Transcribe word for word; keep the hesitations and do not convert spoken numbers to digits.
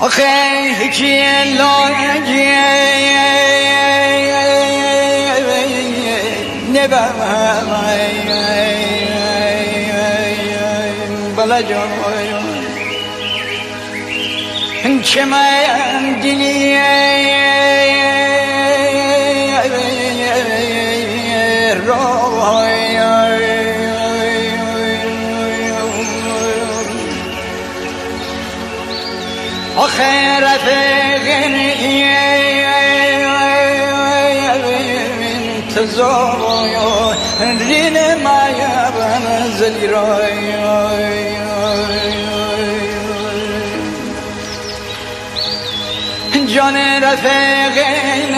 آخه هیچی لاجه نبا بلا جان، چه من دلی را آخه رفیقین انتظار رین مایا زلی را. جان رفیقین